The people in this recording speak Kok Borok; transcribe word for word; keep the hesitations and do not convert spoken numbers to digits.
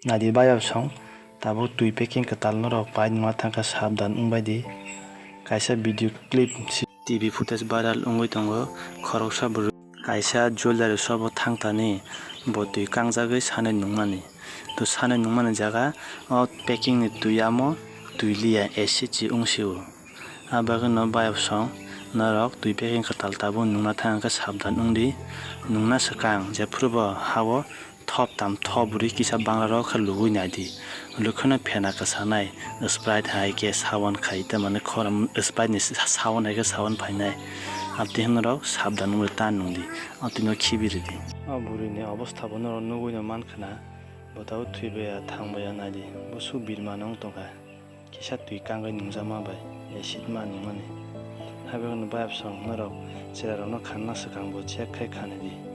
Naidi bayapsong, tabuk twi packing kwtal norok pai nungna thangkha, sabdan wngbai di. Kaisa video clip si-, T V footage viral wngwi tongo, khoroksa bwrwi kaisa jewellery shop o thangtani bo twi kangjagwi sanwi nungmani. To sanwi nungmani jaga o packing ni twi amo twi liya, acid se wngsio. A bagwino bayapsong norok twi packing kwtal tabuk nungna thang khe sabdan wngdi. Nungna swkang jephuru bo ha-o thop tam thop rwi kisa bangra rok khe lugui naidi. Lukhe no phena kwchanai, Sprite hai khe sawan khai, tamani khorang Sprite ni sa-, sawan hai khe sawan phainai. Abtwi hwnwi norok sabdan wngwi ta nungdi, abtwi no khibi rwdi. O bwrwi ni obostha bo norok nugui no mankha na, bo tabuk thwi baiya thang baiya naidi, bo su birma no wng tongkha. Kisa twi kangwi nungjakma bai acid ma nungmani. Haibagwino bayapsong norok chwrairokno khanna swkang bo check khai khanidi.